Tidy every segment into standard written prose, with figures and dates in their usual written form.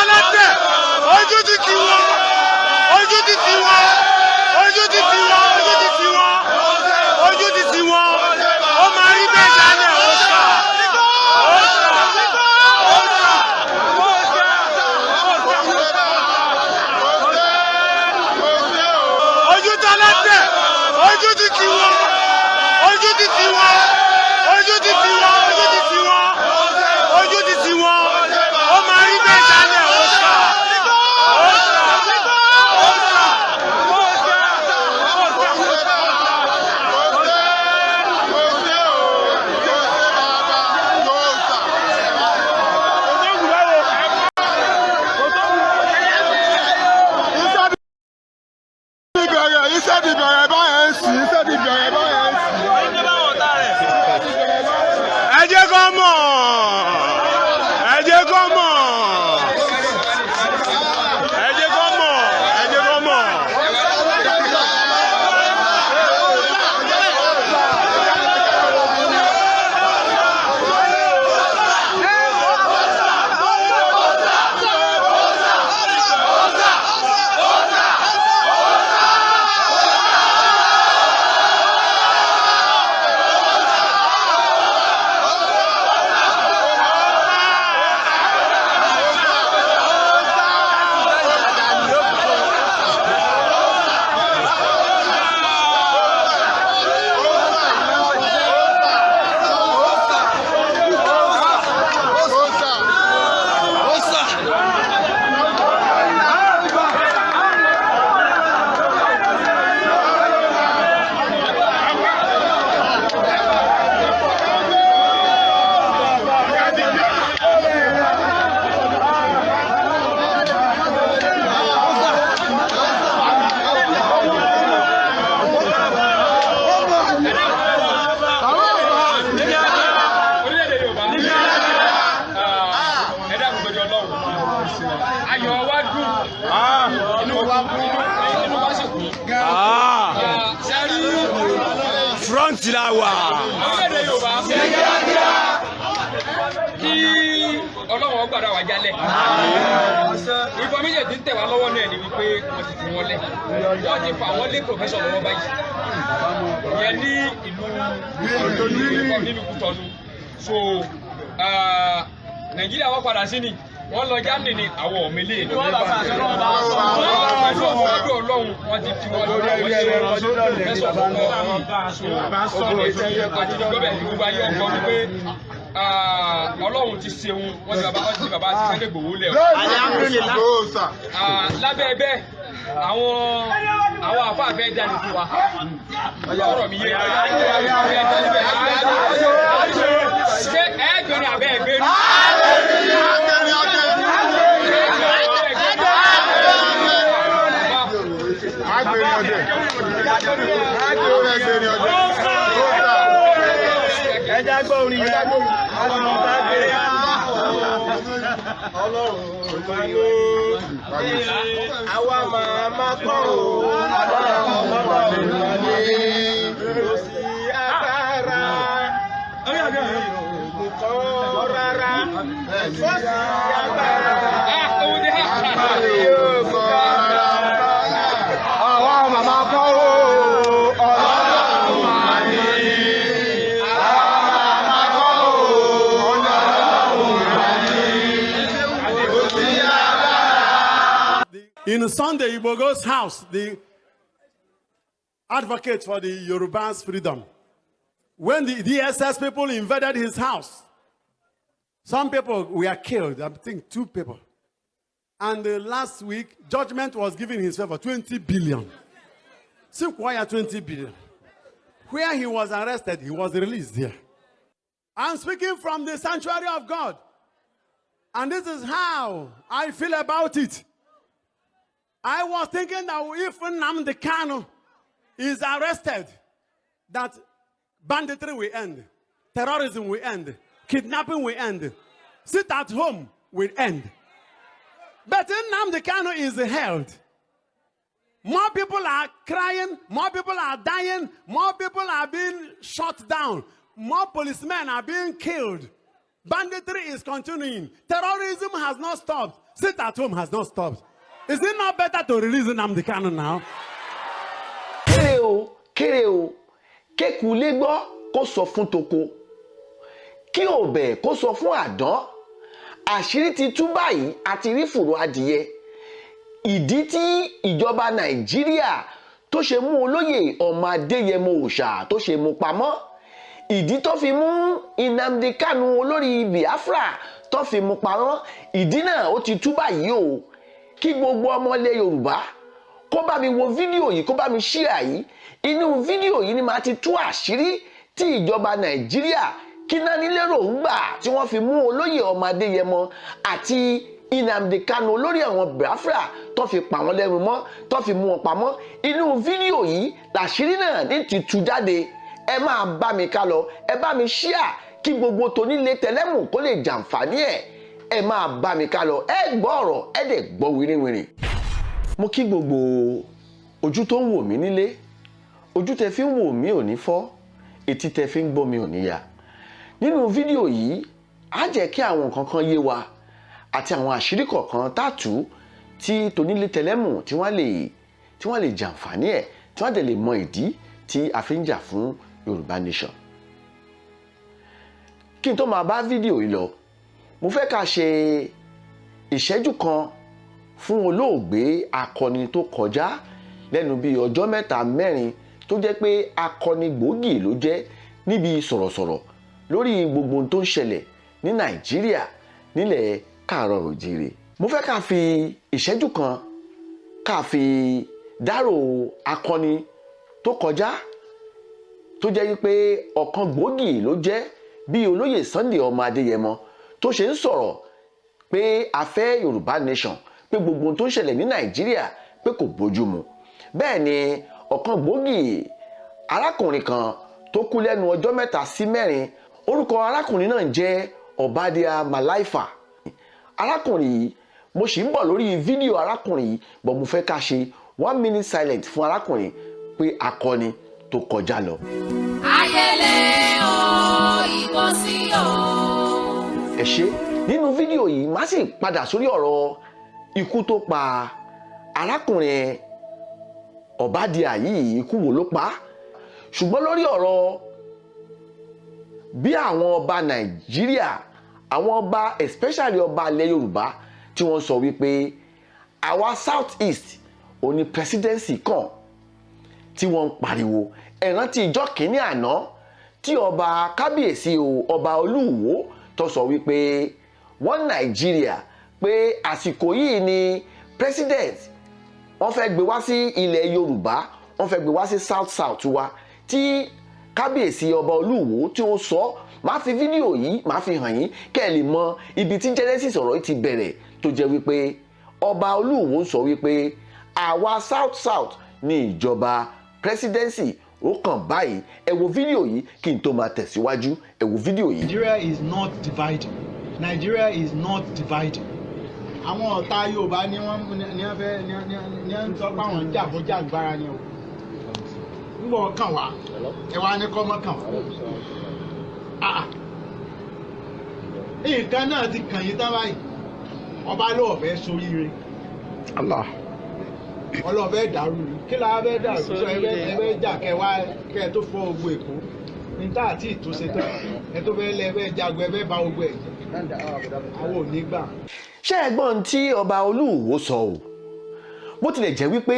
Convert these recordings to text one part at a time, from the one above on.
Tálátẹ̀, ojú ti tì wọ́n, ojú ti tì wọ́n, ojú ti tì wọ́n, ojú ti tì wọ́n, ojú ti tì wọ́n. Ó máa rí bẹ́ẹ̀ dálẹ̀. Ó sà, ó sà, ó sà, ó sà, ó sà. Ojú tálátẹ̀, ojú ti tì wọ́n, ojú ti tì wọ́n, ojú ti tì wọ́n, ojú ti tì wọ́n, ojú ti tì wọ́n. Ó máa rí bẹ́ẹ̀ dálẹ̀. Ó sà, ó sà, ó sà, ó sà, ó sà. Iṣẹ́ ti bẹ̀rẹ̀, iṣẹ́ ti bẹ̀rẹ̀ báyẹn ń sìn, iṣẹ́ ti bẹ̀rẹ̀ báyẹn ń sìn. Ẹ jẹ́ kó mọ̀, ẹ jẹ́ kó mọ̀, ẹ jẹ́ kó mọ̀, ẹ jẹ́ kó mọ̀. Orílẹ̀-èdè Yorùbá, ẹ dákun, gbẹdọ̀ Ọlọ́run, ayọ̀ wa dùn, inú wa sì kún. Sẹ́rí Front la wà. Orílẹ̀-èdè Yorùbá, kí Ọlọ́run ó gbàdúrà wá jálẹ̀. Information tí ń tẹ̀ wá lọ́wọ́ náà ni wípé wọ́n ti fi wọ́n lẹ̀, wọ́n ti fà wọ́n lé professor lọ́wọ́ báyìí yẹn ní ìlú nílùú Kútọ́nù. So Nàìjíríà, wọ́n padà sí ni wọ́n lọ Germany ni àwọn ọ̀mẹ́lẹ̀ pẹ̀lú ọ̀dọ̀ Ọlọ́run, wọ́n ti fi wọ́n lórí àwọn ṣe professor lọ́wọ́. So àti gbọ́bẹ̀ ní gbogbo ayé ọkọ wípé Ọlọ́run ti ṣeun, wọ́n ti bàbá ti Sunday Igboho lẹ̀ o. Lábẹ́ bẹ́ẹ̀, àwọn àfáà fẹ́ dání fún wa. Ọ̀rọ̀ mi yé ṣé ẹ gbẹ̀rún abẹ́ ẹ gbẹ̀rún. Agbèrè ọdẹ. Agbèrè ọdẹ. Ẹja gbọ́ orin yẹn. Ọlọ́run máa ló àwa máa má kọ́ o. Ọlọ́run máa ní kò sí agbára òògùn kan rárá, kò sí agbára òògùn kan rárá. Àwa màmá kọ́ o. Ọlọ́run máa ní. Àwa màmá kọ́ o. Ọlọ́run máa ní. Kò sí agbára. In Sunday Igboho's house, the advocate for the Yoruba's freedom, when the DSS people invaded his house, some people were killed. I think two people. And last week, judgment was given in his favor, 20 billion. See, why 20 billion? Where he was arrested, he was released there. I'm speaking from the sanctuary of God. And this is how I feel about it. I was thinking that if Nnamdi Kanu is arrested, that banditry will end, terrorism will end, kidnapping will end, sit at home will end. But Nnamdi Kanu is held, more people are crying, more people are dying, more people are being shot down, more policemen are being killed. Banditry is continuing. Terrorism has not stopped. Sit at home has not stopped. Is it not better to release Nnamdi Kanu now? Kéré o, kéré o, kékulé gbọ́ kó sọ fún toko, kí òbẹ̀ kó sọ fún àdán. Àṣírí ti tú báyìí, àti rí fùrọ̀ adìyẹ. Ìdí tí ìjọba Nàìjíríà tó ṣe mú olóyè ọmọ Adéyẹmọ Òòṣà tó ṣe mú pamọ́, ìdí tó fi mú Nnamdi Kanu olórí Biafra tó fi mú pamọ́, ìdí náà ó ti tú báyìí o. Kí gbogbo ọmọ ilẹ̀ Yorùbá kó bá mi wo fídíò yìí, kó bá mi share yìí. Inú fídíò yìí ni màá ti tú àṣírí tí ìjọba Nàìjíríà kí náà nílérò ń gbà tí wọ́n fi mú olóyè ọmọ Adéyẹmọ àti Nnamdi Kanu olórí àwọn Biafra tó fi pa wọ́n lẹ́nu mọ́, tó fi mú wọn pamọ́. Inú fídíò yìí làṣírí náà ní ti tú jáde. Ẹ máa bá mi ká lọ, ẹ bá mi share kí gbogbo tonílé tẹlẹ́mù kó lè jàǹfààní ẹ̀. Ẹ máa bá mi ká lọ, ẹ gbọ́ ọ̀rọ̀, ẹ dẹ̀ gbọ́ wìrìwìrì. Mo kí gbogbo ojú tó ń wò mí nílé. Ojú tẹ fi ń wò mí ò ní fọ́, etí tẹ fi ń gbọ́ mi ò ní ya. Nínú fídíò yìí, á jẹ́ kí àwọn nǹkan kan yé wa àti àwọn àṣírí kọ̀ọ̀kan tààtú tí tonílé tẹlẹ́mù tí wọ́n lè jàǹfààní ẹ̀, tí wọ́n dẹ̀ lè mọ ìdí tí a fi ń jà fún Yorùbá Nation. Kí n tó máa bá fídíò yìí lọ, mo fẹ́ ká ṣe ìṣẹ́jú kan fún olóògbé akọni tó kọjá lẹ́nu bíi ọjọ́ mẹ́ta mẹ́rin, tó jẹ́ pé akọni gbòógì ló jẹ́ níbi sọ̀rọ̀sọ̀rọ̀ lórí gbogbo ohun tó ń ṣẹlẹ̀ ní Nàìjíríà, nílẹ̀ káàárọ̀ òjìrè. Mo fẹ́ ká fi ìṣẹ́jú kan ká fi dárò akọni tó kọjá, tó jẹ́ wípé ọ̀kan gbòógì ló jẹ́ bí olóyè Sunday ọmọ Adéyẹmọ tó ṣe ń sọ̀rọ̀ pé a fẹ́ Yorùbá Nation, pé gbogbo ohun tó ń ṣẹlẹ̀ ní Nàìjíríà pé kò bójú mu. Bẹ́ẹ̀ ni ọ̀kan gbòógì arákùnrin kan tó kú lẹ́nu ọjọ́ 3 sí 4. Orúkọ arákùnrin náà ń jẹ́ Ọ̀bádíà Malaifa. Arákùnrin yìí, mo sì ń bọ̀ lórí fídíò arákùnrin yìí bọ̀. Mo fẹ́ ká ṣe one minute silent fún arákùnrin pé akọni tó kọjá lọ. Ayẹlẹ o, ìbọsí o. Ẹ ṣe. Nínú fídíò yìí, má sì padà sórí ọ̀rọ̀ ikú tó pa arákùnrin Ọ̀bádìà yìí, ikú wo ló pa á. Ṣùgbọ́n lórí ọ̀rọ̀ bí àwọn ọba Nàìjíríà, àwọn ọba, especially ọba ilẹ̀ Yorùbá, tí wọ́n sọ wípé àwa South East òní presidency kàn, tí wọ́n ń pariwo. Ẹ rántí ìjọ́ kìíní àná tí ọba kábíyèsí o, ọba Olúwo, tó sọ wípé wọ́n Nàìjíríà, pé àsìkò yìí ni president wọ́n fẹ́ gbé wá sí ilẹ̀ Yorùbá, wọ́n fẹ́ gbé wá sí South South wa, tí kábíyèsí ọba Olúwo tí ó sọ. Máa fi fídíò yìí, máa fi hàn yín kẹ́ ẹ lè mọ ibi tí genesis ọ̀rọ̀ yìí ti bẹ̀rẹ̀, tó jẹ́ wípé ọba Olúwo sọ wípé àwa South South ní ìjọba presidency ó kàn báyìí. Ẹ wo fídíò yìí kí n tó máa tẹ̀síwájú. Ẹ wo fídíò yìí. Nigeria is not divided. Nigeria is not divided. Àwọn ọ̀tá Yorùbá ni wọ́n ní wọ́n fẹ́ ní wọ́n ń sọ pé àwọn ń jà fún jàǹgbára ni o. Ń bọ̀ kàn wá, ẹ wá ní kọ́ mọ́ kàn wá. Ah, ah. Nǹkan náà ti kàn yín tán báyìí. Ọba ló fẹ́ soríire. Allah. Ọlọ́ọ̀fẹ́ dàrú ni. Kí la fẹ́ dàrú sọ? Ẹ fẹ́ jà kẹ wá kẹ tó fọ́ ogun Èkó ní tá àti ìtúnṣe tán. Ẹ tó fẹ́ lẹ, ẹ fẹ́ jagun, ẹ fẹ́ ba ogun ẹ̀ jẹ́. Àwọn ò ní gbà. Ṣé ẹ gbọ́n tí ọba Olúwo sọ o? Bó tilẹ̀ jẹ́ wípé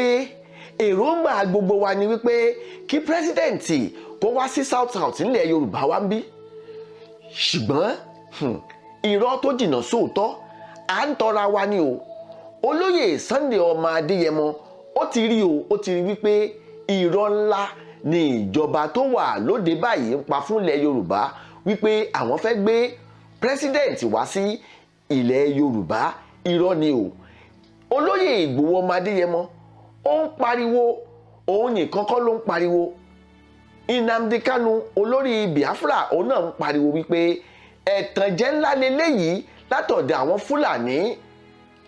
èròǹgbà gbogbo wa ni wípé kí president kó wá sí South South nílẹ̀ Yorùbá wa ń bí, ṣùgbọ́n irọ́ tó jìnnà sóòótọ́, à ń tọ́ra wa ni o. Olóyè Sunday ọmọ Adéyẹmọ, ó ti rí o, ó ti rí wípé irọ́ ńlá ni ìjọba tó wà lóde báyìí ń pa fúnlẹ̀ Yorùbá wípé àwọn fẹ́ gbé president wá sí ilẹ̀ Yorùbá. Irọ́ ni o. Olóyè Ìgbòho ọmọ Adéyẹmọ, ó ń pariwo, òun nìkan kọ́ ló ń pariwo. Nnamdi Kanu olórí Biafra, òun náà ń pariwo wípé ẹ̀tànjẹ ńlá leléyìí látọ̀dọ̀ àwọn Fúlàní.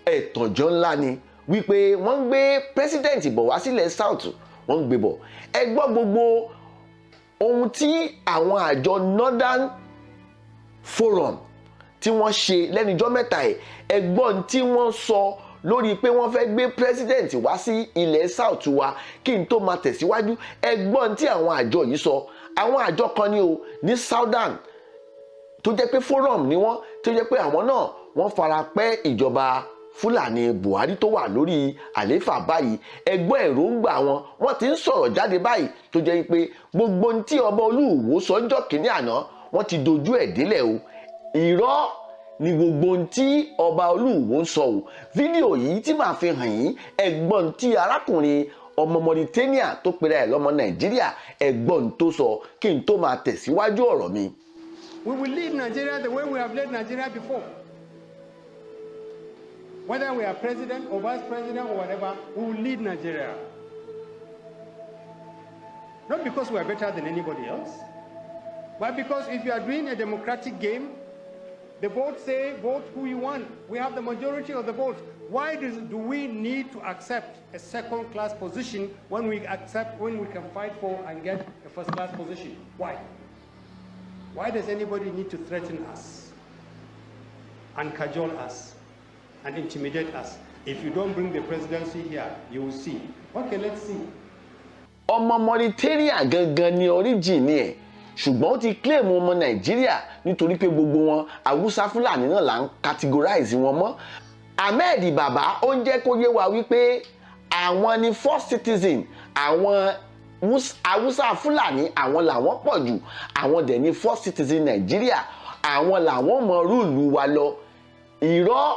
Ẹ̀tànjẹ ńlá ni wípé wọ́n ń gbé president bọ̀ wá sílẹ̀ South, wọ́n ń gbé bọ̀. Ẹ gbọ́ gbogbo ohun tí àwọn àjọ Northern Forum tí wọ́n ṣe lẹ́nujọ́ mẹ́ta ẹ̀. Ẹgbọ́n tí wọ́n sọ lórí pé wọ́n fẹ́ gbé president wá sí ilẹ̀ South wa. Kí n tó máa tẹ̀síwájú, ẹgbọ́n tí àwọn àjọ yìí sọ. Àwọn àjọ kan ní o ní Southern tó jẹ́ pé forum ni wọ́n, tó jẹ́ pé àwọn náà wọ́n fara pẹ́ ìjọba Fúlàní Buhari tó wà lórí àlééfà báyìí. Ẹgbọ́n èròǹgbà wọn. Wọ́n ti ń sọ̀rọ̀ jáde báyìí tó jẹ́ pé gbogbo ohun tí ọba Olúwo sọ ń jọ́ kínní àná, wọ́n ti dojú ẹ̀ délẹ̀ o. Irọ́ ni gbogbo ohun tí ọba Olúwo ń sọ o. Fídíò yìí tí màá fi hàn yín, ẹgbọ́n tí arákùnrin ọmọ Mauritania tó pera ẹ̀ lọ́mọ Nàìjíríà, ẹgbọ́n tó sọ kí n tó máa tẹ̀síwájú ọ̀rọ̀ mi. We will lead Nigeria the way we have led Nigeria before. Whether we are president or vice president or whatever, we will lead Nigeria. Not because we are better than anybody else, but because if you are doing a democratic game, the votes say vote who you want. We have the majority of the votes. Why do we need to accept a second class position when we can fight for and get a first class position? Why? Why does anybody need to threaten us and cajole us and intimidate us? If you don't bring the presidency here, you will see. Okay, let's see. Ọmọ Mauritania gangan ni origin ẹ̀, ṣùgbọ́n ó ti claim ọmọ Nàìjíríà nítorí pé gbogbo wọn, Haúsá Fúlàní náà là ń categorize wọn mọ́. Ahmed Baba, ó ń jẹ́ kó yé wa wípé àwọn ni first citizen. Àwọn Haúsá Fúlàní, àwọn làwọn pọ̀ jù, àwọn dẹ̀ ni first citizen Nàìjíríà, àwọn làwọn mọ rule wa lọ. Irọ́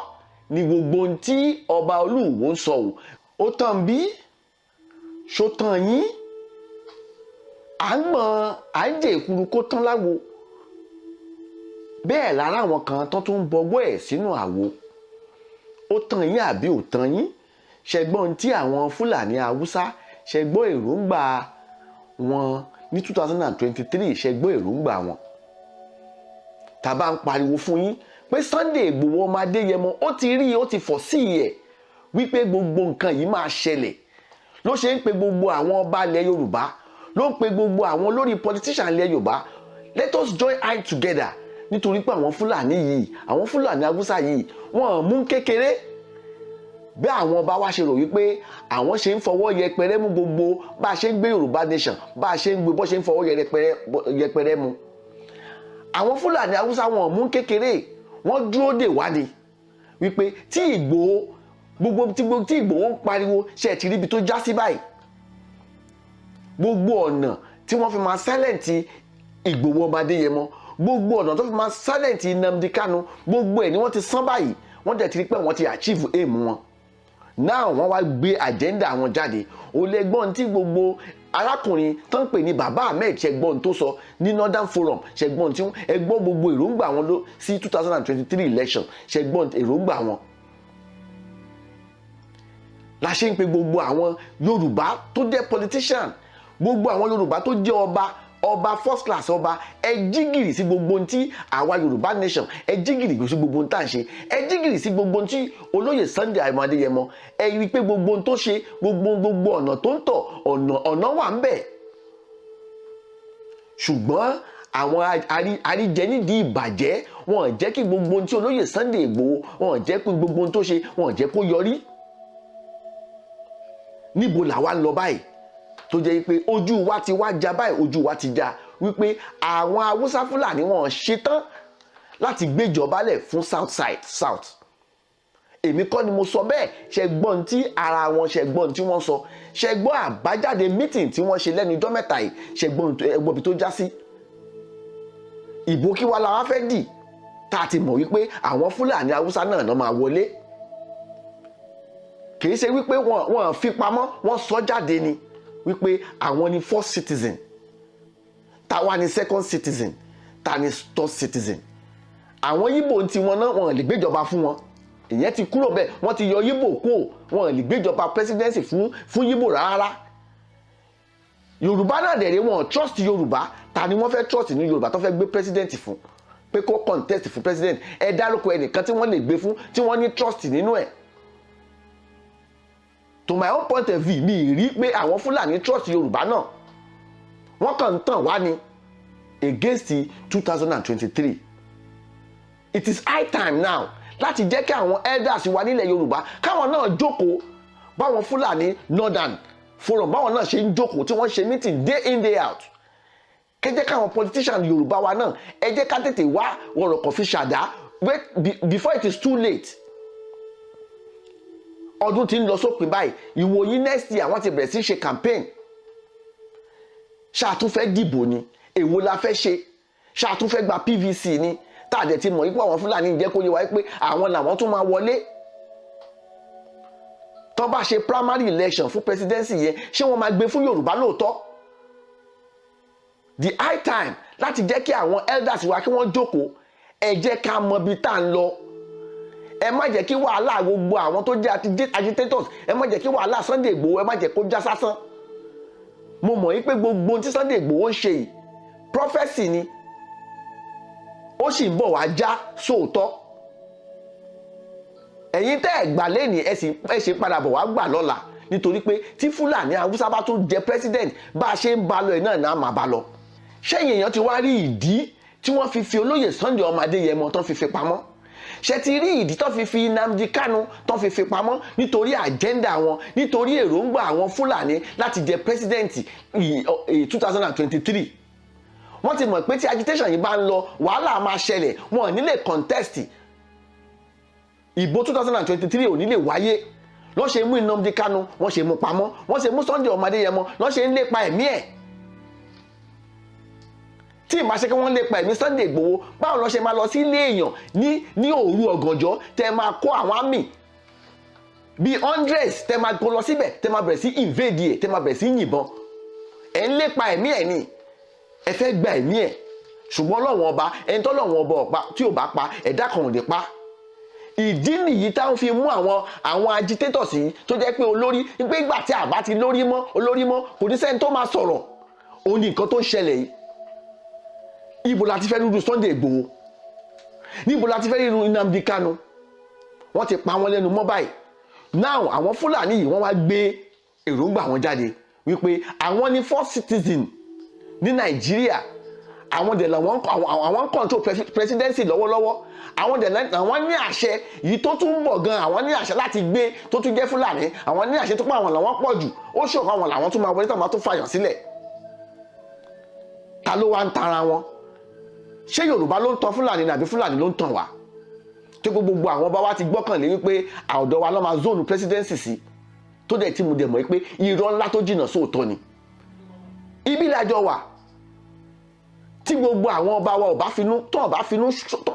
ni gbogbo ohun tí ọba Olúwo ń sọ o. Ó tàn bí ṣó tàn yín, à ń gbọ̀n, à ń jẹ èkuru kó tán láwo. Bẹ́ẹ̀ lára àwọn kan tó tún ń bọwọ́ ẹ̀ sínú àwo. Ó tàn yín àbí ò tàn yín? Ṣẹgbọ́n tí àwọn Fúlàní Haúsá, ṣẹgbọ́n èròǹgbà wọn ní 2023? Ṣẹgbọ́n èròǹgbà wọn tá a bá ń pariwo fún yín pé Sunday Ìgbòho ọmọ Adéyẹmọ, ó ti rí, ó ti fọ̀ sí ẹ̀ wípé gbogbo nǹkan yìí máa ṣẹlẹ̀, ló ṣe ń pe gbogbo àwọn ọba ilẹ̀ Yorùbá, ló ń pe gbogbo àwọn olórí politician ilẹ̀ Yorùbá, let us join hand together, nítorí pé àwọn Fúlàní yìí, àwọn Fúlàní Haúsá yìí, wọ́n mú kékeré. Bí àwọn ọba wa ṣe rò wípé àwọn ṣe ń fọwọ́ yẹpẹrẹ mú gbogbo bá a ṣe ń gbé Yorùbá Nation, bá a ṣe ń gbé, bó ṣe ń fọwọ́ yẹpẹrẹ mú, àwọn Fúlàní Haúsá wọn mú kékeré. Wọ́n dúró dè wá ni wípé tí Ìgbòho gbogbo tí Ìgbòho ń pariwo ṣe ti ríbi tó já sí báyìí, gbogbo ọ̀nà tí wọ́n fi máa silence Ìgbòho ọmọ Adéyẹmọ, gbogbo ọ̀nà tó fi máa silence Nnamdi Kanu, gbogbo ẹ̀ ni wọ́n ti sán báyìí. Wọ́n dẹ̀ ti rí pé wọ́n ti achieve aim wọn. Now wọ́n wá gbé agenda wọn jáde. Ó lè gbọ́n tí gbogbo arákùnrin tó ń pè ní Bàbá Ahmed, ṣẹgbọ́n tó sọ ní Northern Forum, ṣẹgbọ́n tí ẹ gbọ́ gbogbo èròǹgbà wọn ló sí 2023 election, ṣẹgbọ́n èròǹgbà wọn. La ṣe ń pe gbogbo àwọn Yorùbá tó jẹ́ politician, gbogbo àwọn Yorùbá tó jẹ́ ọba, ọba first class ọba, ẹ jígìrì sí gbogbo ohun tí àwa Yorùbá Nation, ẹ jígìrì sí gbogbo ohun tá à ń ṣe, ẹ jígìrì sí gbogbo ohun tí olóyè Sunday Adéyẹmọ, ẹ rí i pé gbogbo ohun tó ṣe, gbogbo ọ̀nà tó ń tọ̀, ọ̀nà wà ń bẹ̀. Ṣùgbọ́n àwọn àríjẹ nídìí ìbàjẹ́, wọn ò jẹ́ kí gbogbo ohun tí olóyè Sunday Ìgbòho, wọn ò jẹ́ kí gbogbo ohun tó ṣe, wọn ò jẹ́ kó yọrí. Níbo làwa ń lọ báyìí tó jẹ́ pé ojú wa ti wá já báyìí? Ojú wa ti já wípé àwọn Haúsá Fúlàní wọn ṣetán láti gbéjọba lẹ̀ fún South side south. Èmi kọ́ ni mo sọ bẹ́ẹ̀. Ṣe gbọ́n tí ara wọn, ṣe gbọ́n tí wọ́n sọ, ṣe gbọ́ àbájáde meeting tí wọ́n ṣe lẹ́nu ijọ́ mẹ́ta yìí, ṣe gbọ́n ẹgbọ́n bí tó já sí? Ìbò kí wá la wá fẹ́ dì tá a ti mọ̀ wípé àwọn Fúlàní Haúsá náà náà máa wọlé? Kì í ṣe wípé wọ́n fi pamọ́, wọ́n sọ jáde ni wípé àwọn ni first citizen. Táwa ni second citizen, ta ni third citizen? Àwọn Yíbò ti wọn náà, wọn lè gbéjọba fún wọn. Ìyẹn ti kúrò bẹ́ẹ̀, wọ́n ti yọ Yíbò kúrò. Wọn lè gbéjọba presidency fún Yíbò rárá. Yorùbá náà dẹ̀rẹ̀, wọn trust Yorùbá. Ta ni wọ́n fẹ́ trust ní Yorùbá tó fẹ́ gbé president fún pé kó contest fún president? Ẹ dárúkọ ẹnìkan tí wọ́n lè gbé fún, tí wọ́n ní trust nínú ẹ̀. To my own point of view, mi rí pé àwọn Fúlàní trust Yorùbá náà. Wọ́n kàn ń tàn wá ní against 2023. It is high time now láti jẹ́ kí àwọn elders wa nílẹ̀ Yorùbá káwọn náà jókòó, báwọn Fúlàní Northern Forum báwọn náà ṣe ń jókòó tí wọ́n ṣe meeting day in, day out. Kẹjẹ káwọn politician Yorùbá wa náà, ẹ jẹ́ ká tètè wá wọ̀rọ̀ kàn fi ṣàdá. Wait before it is too late. Ọdún tí ń lọ sópin báyìí. Ìwòyí next year, wọ́n ti bẹ̀rẹ̀ sí ṣe campaign. Ṣáà dìbò ni? Èwo la fẹ́ ṣe? Ṣáà tún fẹ́ gba PVC ni, tá a dẹ̀ ti mọ̀ wípé àwọn Fúlàní jẹ́ kó yé wa pé àwọn làwọn tún máa wọlé tó bá ṣe primary election fún presidency yẹn? Ṣé wọ́n máa gbé fún Yorùbá lóòótọ́? The high time láti jẹ́ kí àwọn elders wa kí wọ́n jókòó. Ẹ jẹ́ ká mọ ibi tá à ń lọ. Ẹ má jẹ́ kí wàhálà gbogbo àwọn tó jẹ́ agitators, ẹ má jẹ́ kí wàhálà Sunday Igboho, ẹ má jẹ́ kó já sásán. Mo mọ̀ wípé gbogbo ohun tí Sunday Igboho ń ṣe yìí, prophecy ni, ó sì ń bọ̀ wá já sóòótọ́. Ẹ̀yin tẹ́ ẹ̀ gbà lẹ́nìí, ẹ sì padà bọ̀ wá gbà lọ́la, nítorí pé tí Fúlàní Haúsá bá tún jẹ president, bá a ṣe ń ba lọ ẹ̀ náà náà máa bá lọ. Ṣẹ́yìn èèyàn ti wá rí ìdí tí wọ́n fi fi olóyè Sunday ọmọ Adéyẹmọ tán fi fi pamọ́? Ṣe ti rí ìdí tó fi fi Nnamdi Kanu tó fi fi pamọ́? Nítorí agenda wọn, nítorí èròǹgbà àwọn Fúlàní láti jẹ president 2023. Wọ́n ti mọ̀ pé tí agitation yìí bá ń lọ, wàhálà máa ṣẹlẹ̀, wọn ò ní lè contest. Ìbò 2023 ò ní lè wáyé. Lọ́n ṣe mú Nnamdi Kanu, wọ́n ṣe mú pamọ́. Wọ́n ṣe mú Sunday ọmọ Adéyẹmọ, lọ́n ṣe ń lépa ẹ̀mí ẹ̀. Tí ìbá ṣe kí wọ́n lépa ẹ̀mí Sunday Igboho, báwo lọ́n ṣe máa lọ sí ilé èèyàn ní òru ọ̀gànjọ́, tẹ́ máa kó àwọn army bíi hundreds, tẹ́ máa kó lọ síbẹ̀, tẹ́ máa bẹ̀rẹ̀ sí invade ẹ̀, tẹ́ máa bẹ̀rẹ̀ sí yìnbọn? Ẹ̀ ń lépa ẹ̀mí ẹ̀ ni, ẹ fẹ́ gba ẹ̀mí ẹ̀. Ṣùgbọ́n Ọlọ́run Ọba, ẹni tọ́lọ́run Ọba ọ̀pá tí ò bá pa, ẹ̀dá kan ò lè pa. Ìdí nìyí táwọn fi mú àwọn agitators yìí, tó jẹ́ pé olórí pé ìgbà tí àbá ti lórí mọ́, olórí mọ́, kò ní sẹ́ni tó máa sọ̀rọ̀. Òun ni nǹkan tó ń ṣẹlẹ̀ yìí. Ibo la ti fẹ́ rúru Sunday Igboho? Níbo la ti fẹ́ ríru Nnamdi Kanu? Wọ́n ti pa wọ́n lẹ́nu mọ́ báyìí. Now, àwọn Fúlàní yìí, wọ́n wá gbé èròǹgbà wọn jáde wípé àwọn ni first citizen ní Nàìjíríà, àwọn dẹ̀ làwọn àwọn control presidency lọ́wọ́lọ́wọ́, àwọn dẹ̀ àwọn ní àṣẹ yìí tó tún ń bọ̀ gan. Àwọn ní àṣẹ láti gbé tó tún jẹ́ Fúlàní, àwọn ní àṣẹ tó pọ̀, àwọn làwọn pọ̀ jù. Ó ṣòro, àwọn làwọn tún máa wọlé tó máa tún fàyàn sílẹ̀. Ta ló wá ń tara wọn? Ṣé Yorùbá ló ń tan Fúlàní nàbí Fúlàní ló ń tàn wá? Tó gbogbo àwọn ọba wa ti gbọ́kànlé wípé ọ̀dọ̀ wa ló máa zone presidency sí, tó dẹ̀ tí mo dẹ̀ mọ̀ pé irọ́ ńlá tó jìnnà sóòótọ́ ni. Ibi lájọ wà tí gbogbo àwọn ọba wa ò bá finú tó ò bá finú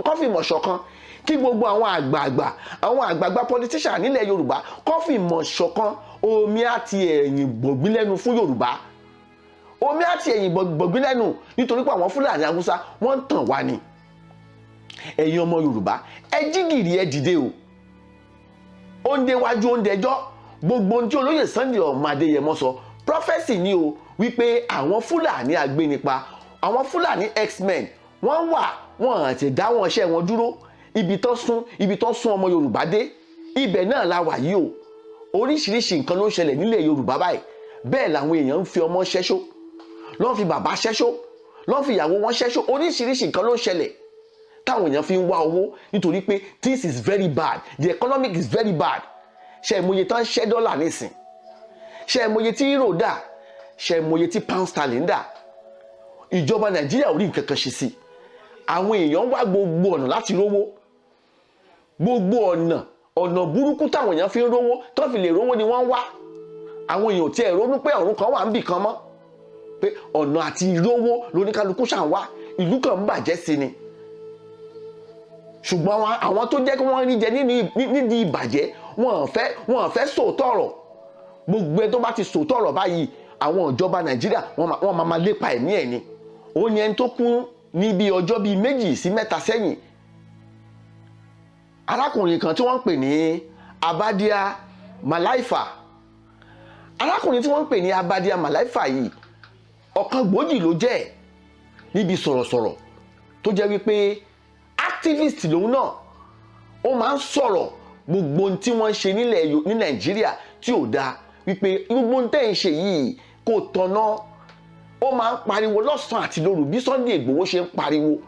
kọ́ fìmọ̀ ṣọ̀kan, kí gbogbo àwọn àgbààgbà politician nílẹ̀ Yorùbá kọ́ fìmọ̀ ṣọ̀kan, omi àti ẹ̀yìn gbọ̀ngbìn lẹ́nu fún Yorùbá, omi àti ẹ̀yìn gbọ̀ngbìn lẹ́nu, nítorí pé àwọn Fúlàní Haúsá, wọ́n ń tàn wá ni. Ẹ̀yin ọmọ Yorùbá, ẹ jí gìrì, ẹ dìde o. Ó ń déwájú, ó ń dẹjọ́. Gbogbo ohun tí olóyè Sunday ọmọ Adéyẹmọ sọ, prophecy ni o, wípé àwọn Fúlàní agbénipa, àwọn Fúlàní herdsmen, wọ́n wà, wọ́n àti dá wọn iṣẹ́ wọn dúró. Ibi tán sún ọmọ Yorùbá dé, ibẹ̀ náà la wà yìí o. Oríṣiríṣi nǹkan ló ń ṣẹlẹ̀ nílẹ̀ Yorùbá báyìí. Bẹ́ẹ̀ làwọn èèyàn ń fi ọmọ ṣẹ́ṣó, lọ́n fi bàbá ṣẹ́ṣó, lọ́n fi ìyàwó wọn ṣẹ́ṣó. Oríṣiríṣi nǹkan ló ń ṣẹlẹ̀ táwọn èèyàn fi ń wá owó, nítorí pé this is very bad, the economic is very bad. Ṣe é mọye tán ṣẹ́ dọ́là nísìn? Ṣe é mọye tí euro dà? Ṣe é mọye tí pound sterling dà? Ìjọba Nàìjíríà ò rí nǹkan kan ṣe sí. Àwọn èèyàn wá gbogbo ọ̀nà láti rówó. Gbogbo ọ̀nà burúkú táwọn èèyàn fi ń rówó, tó fi lè rówó ni wọ́n ń wá. Àwọn èèyàn ò tiẹ̀ ronú pé ọ̀run kan wà níbì kan mọ́, pé ọ̀nà àti rówó lóníkálukú ṣà ń wá. Ìlú kan ń bàjẹ́ sí ni, ṣùgbọ́n àwọn tó jẹ́ kí wọ́n rí jẹ nídìí ìbàjẹ́, wọ́n fẹ́ sòótọ́ ọ̀rọ̀. Gbogbo ẹ tó bá ti sòótọ́ ọ̀rọ̀ báyìí, àwọn ìjọba Nàìjíríà, wọ́n máa máa lépa ẹ̀mí ẹ̀ ni. Ó ní ẹni tó kú ní bí ọjọ́ bíi 2 sí 3 sẹ́yìn, arákùnrin kan tí wọ́n ń pè ní Abadia Malaifa. Arákùnrin tí wọ́n ń pè ní Abadia Malaifa yìí, ọ̀kan gbòógì ló jẹ́ níbi sọ̀rọ̀sọ̀rọ̀, tó jẹ́ wípé activist lòun náà. Ó máa ń sọ̀rọ̀ gbogbo ohun tí wọ́n ń ṣe nílẹ̀ ní Nàìjíríà tí ò dáa, wípé gbogbo ohun tẹ́ ń ṣe yìí kò tọ̀nà. Ó máa ń pariwo lọ́sàn-án àti lóru bí Sunday Igboho ṣe ń pariwo.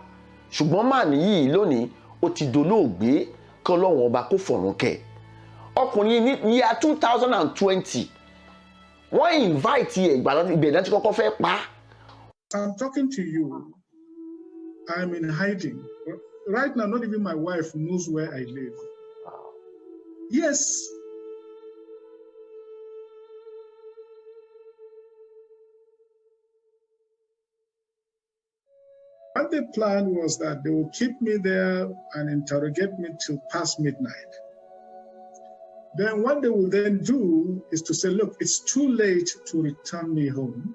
Ṣùgbọ́n màní yìí lónìí, Ó ti dolóògbé, kí Ọlọ́run Ọba kó fọ̀run kẹ́ ọkùnrin. Ní year 2020, wọ́n invite ẹ̀. Ìgbà ibẹ̀ náà ti kọ́kọ́ fẹ́ pa á. I'm talking to you, I'm in hiding. Right now, not even my wife knows where I live. Yes. What they planned was that they will keep me there and interrogate me till past midnight. Then what they will then do is to say, "Look, it's too late to return me home,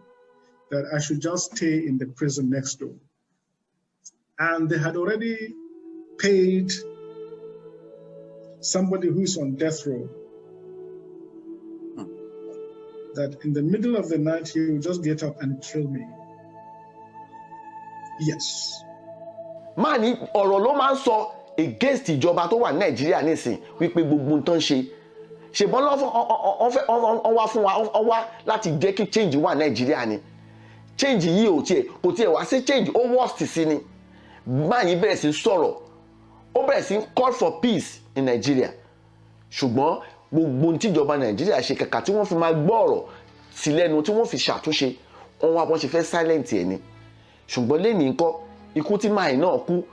that I should just stay in the prison next door." And they had already paid somebody who's on death row that in the middle of the night he will just get up and kill me. Yes. Máa ní ọ̀rọ̀ ló máa ń sọ against ìjọba tó wà ní Nàìjíríà nísìn, wípé gbogbo nǹkan ṣe ṣèbọn lọ́fọ́ wọ́n wá fún wa, wọ́n wá láti jẹ́ kí change wà Nàìjíríà ni. Change yìí ò tiẹ̀, kò tiẹ̀ wá sí change, ó worst sí ni. Máa yìí bẹ̀rẹ̀ sí sọ̀rọ̀, ó bẹ̀rẹ̀ sí call for peace in Nigeria, ṣùgbọ́n gbogbo ohun tíjọba Nàìjíríà ṣe, kàkà tí wọ́n fi máa gbọ́ ọ̀rọ̀ sí lẹ́nu, tí wọ́n fi ṣàtúnṣe, wọ́n wá bọ́n ṣe fẹ́ silent ẹ̀ ni. Ṣùgbọ́n lẹ́nìí ńkọ́? Ikú tí máa náà kú,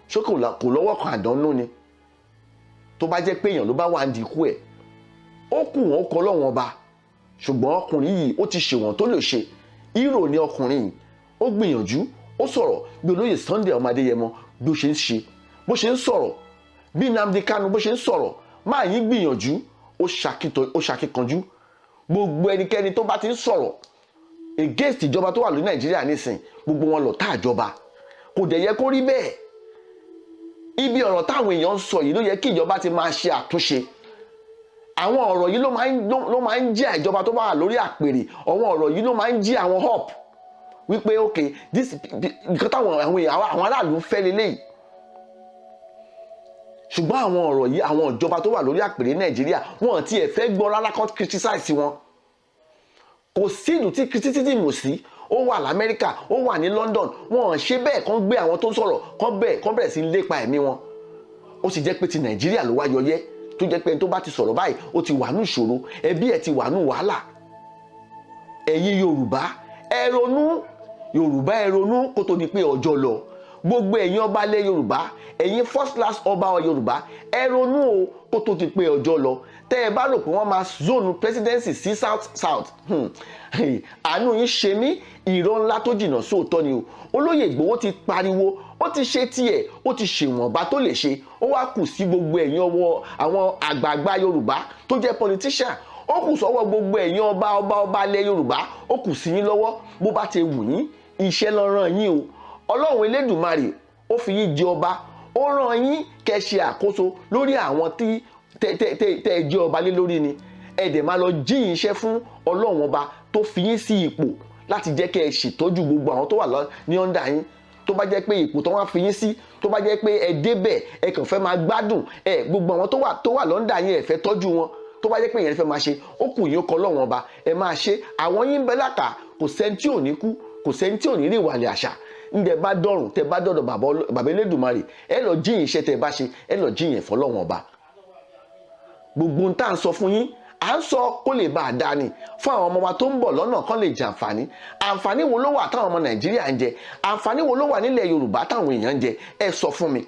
ṣé kò lọ́wọ́ kan àdánù ni? Tó bá jẹ́ pé èèyàn ló bá wà ń di ikú ẹ̀, ó kù wọ́n kọ́ lọ́wọ́n ọba. Ṣùgbọ́n ọkùnrin yìí, ó ti ṣèwọ̀n tó lè ṣe. Hero ni ọkùnrin yìí. Ó gbìyànjú, ó sọ̀rọ̀ bí olóyè Sunday ọmọ Adéyẹmọ bí ó ṣe ń ṣe, bó ṣe ń sọ̀rọ̀, bí Nnamdi Kanu bó ṣe ń sọ̀rọ̀. Máa yín gbìyànjú, ó ṣàkíkanjú. Gbogbo ẹnikẹ́ni tó bá ti ń sọ̀rọ̀ against ìjọba tó wà ní Nàìjíríà nísìn, gbogbo wọn lọ̀tá ìjọba. Kò dẹ̀ yẹ kó rí bẹ́ẹ̀. Ibi ọ̀rọ̀ táwọn èèyàn ń sọ yìí ló yẹ kí ìjọba ti máa ṣe àtúnṣe. Àwọn ọ̀rọ̀ yìí ló máa ń jí ìjọba tó bá wà lórí àpèrè. Àwọn ọ̀rọ̀ yìí ló máa ń jí àwọn up wípé, ok, this nǹkan táwọn àwọn èèyàn, àwọn aráàlú ń fẹ́ leléyìí. Ṣùgbọ́n àwọn ọ̀rọ̀ yìí, àwọn ìjọba tó wà lórí àpèrè Nàìjíríà, wọn ti ẹ̀ fẹ́ gbọ́ rárá kọ́ criticize wọn. Kò sí ìlú tí criticism ò sí. Ó wà lamẹ́ríkà, ó wà ní London. Wọn ṣe bẹ́ẹ̀ kán gbé àwọn tó ń sọ̀rọ̀ kán bẹ́ẹ̀ kán bẹ̀rẹ̀ sí í lépa ẹ̀mí wọn. Ó sì jẹ́ pé ti Nàìjíríà ló wá yọyẹ́, tó jẹ́ pé ẹni tó bá ti sọ̀rọ̀ báyìí, ó ti wà ní ìṣòro, ẹbí ẹ̀ ti wà ní wàhálà. Ẹ̀yin Yorùbá, ẹ ronú. Yorùbá, ẹ ronú kó tó di pé ọjọ́ lọ. Gbogbo ẹ̀yin ọba ilẹ̀ Yorùbá, ẹ̀yin first class ọba Yorùbá, ẹ ronú o, kó tó di pé ọjọ́ lọ. Tẹ́ ẹ bá rò pé wọ́n máa zone presidency sí South South, àánú yín ṣe mí. Ìrọ́ ńlá tó jìnnà sóòótọ́ ni o. Olóyè Ìgbòho ti pariwo, ó ti ṣe tiẹ̀, ó ti ṣèwọ̀nba tó lè ṣe. Ó wá kù sí gbogbo ẹ̀yin ọwọ́ àwọn àgbààgbà Yorùbá tó jẹ́ politician, ó kù sọ́wọ́ gbogbo ẹ̀yin ọba ọba ọba ilẹ̀ Yorùbá, ó kù sí yín lọ́wọ́. Bó bá ti wù yín, iṣẹ́ ló rán yín o. Ọlọ́run Elédùmarè, ó fi yín jẹ ọba, ó rán yín kẹ́ ṣe àkóso lórí àwọn tí tẹ tẹ tẹ ẹ jẹ́ ọba lé lórí ni. Ẹ dẹ̀ máa lọ jí iṣẹ́ fún Ọlọ́run Ọba tó fi yín sí ipò láti jẹ́ kẹ́ ẹ ṣètọ́jú gbogbo àwọn tó wà ní under yín. Tó bá jẹ́ pé ipò tó wá fi yín sí, tó bá jẹ́ pé ẹ débẹ̀, ẹ kàn fẹ́ máa gbádùn ẹ, gbogbo àwọn tó wà l'under yín, ẹ fẹ́ tọ́jú wọn, tó bá jẹ́ pé ìyẹn fẹ́ máa ṣe, ó kù yín, ó kọ Ọlọ́run Ọba. Ẹ máa ṣe àwọn yín ń bẹ lákà. Kò sẹ́ni tí ò ní kú, kò sẹ́ni tí ò ní rí ìwàlẹ̀ àṣà. Ńdẹ bá dọ̀rùn, tẹ bá dọ̀dọ̀ bàbá Elédùmarè, ẹ lọ jíyìn iṣẹ́ tẹ bá ṣe, ẹ lọ jíyìn ẹ̀fọ́ Ọlọ́run Ọba. Gbogbo ohun tá à ń sọ fún yín, à ń sọ kó lè bá a dá ni, fún àwọn ọmọ wa tó ń bọ̀ lọ́nà kán lè jàǹfààní. Àǹfààní wo ló wà táwọn ọmọ Nàìjíríà ń jẹ? Àǹfààní wo ló wà nílẹ̀ Yorùbá táwọn èèyàn ń jẹ? Ẹ sọ fún mi.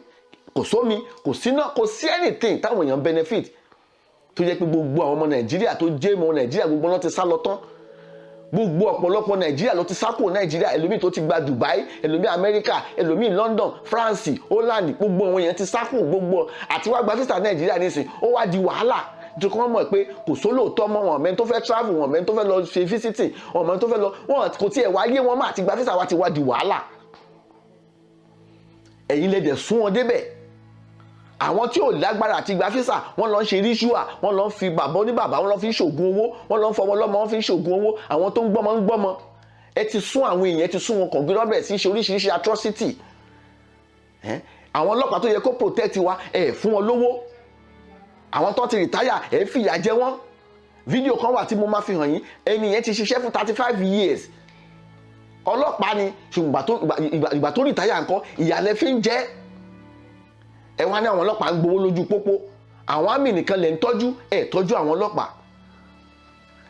Kò sómi, kò síná, kò sí anything táwọn èèyàn benefit, tó jẹ́ pé gbogbo àwọn ọmọ Nàìjíríà tó jẹ́ ọmọ Nàìjíríà, gbogbo wọn ti sá lọ tán. Gbogbo ọ̀pọ̀lọpọ̀ Nàìjíríà ló ti sá kúrò Nàìjíríà. Ẹlòmíì tó ti gba Dubai, ẹlòmíì Amẹ́ríkà, ẹlòmíì London, France, Holland, gbogbo àwọn èèyàn ti sá kúrò. Gbogbo àti wá gba visa Nàìjíríà nísìn, ó wá di wàhálà, nítorí wọ́n mọ̀ pé kò sólóòótọ́ mọ́ wọn. Mẹ́ni tó fẹ́ travel, wọn mẹ́ni tó fẹ́ lọ ṣe visiting, wọn mẹ́ni tó fẹ́ lọ, wọn kò tiẹ̀ wá yé wọn mọ́. Àti gba visa wa ti wá di wàhálà. Ẹ̀yin lẹ dẹ̀ sún wọn débẹ̀. Àwọn tí ò lágbára àti gba visa, wọ́n lọ ń ṣe ritual, wọ́n lọ ń fi bàbá oníbàbá, wọ́n lọ fi ń ṣògùn owó, wọ́n lọ ń fọmọ lọ́mọ, wọ́n fi ń ṣògùn owó. Àwọn tó ń gbọ́mọ ń gbọ́mọ. Ẹ ti sún àwọn èèyàn, ẹ ti sún wọn kàn gbé lọ́bẹ̀rẹ̀ sí í ṣe oríṣiríṣi atrocity. Àwọn ọlọ́pàá tó yẹ kó protect wa, ẹ fún wọn lówó. Àwọn tó ti retire, ẹ fìyà jẹ wọ́n. Fídíò kan wà tí mo máa fi hàn yín. Ẹni yẹn ti ṣiṣẹ́ fún 35 years, ọlọ́pàá ni, ṣùgbọ́n ìgbà tó retire ńkọ́, ìyà lẹ fi ń jẹ. Ẹ wá ní àwọn ọlọ́pàá ń gbowó lójú pópó. Àwọn army nìkan lè ń tọ́jú, ẹ̀ tọ́jú àwọn ọlọ́pàá.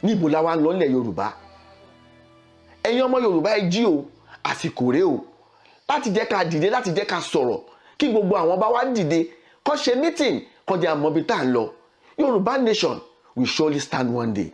Níbo la wá ń lọ nílẹ̀ Yorùbá? Ẹ̀yin ọmọ Yorùbá, ẹ jí o. Àsìkò rèé o láti jẹ́ ká dìde, láti jẹ́ ká sọ̀rọ̀, kí gbogbo àwọn bá wá dìde, kó ṣe meeting, kó jẹ́ àmọ́bi tá à ń lọ. Yorùbá nation will surely stand one day.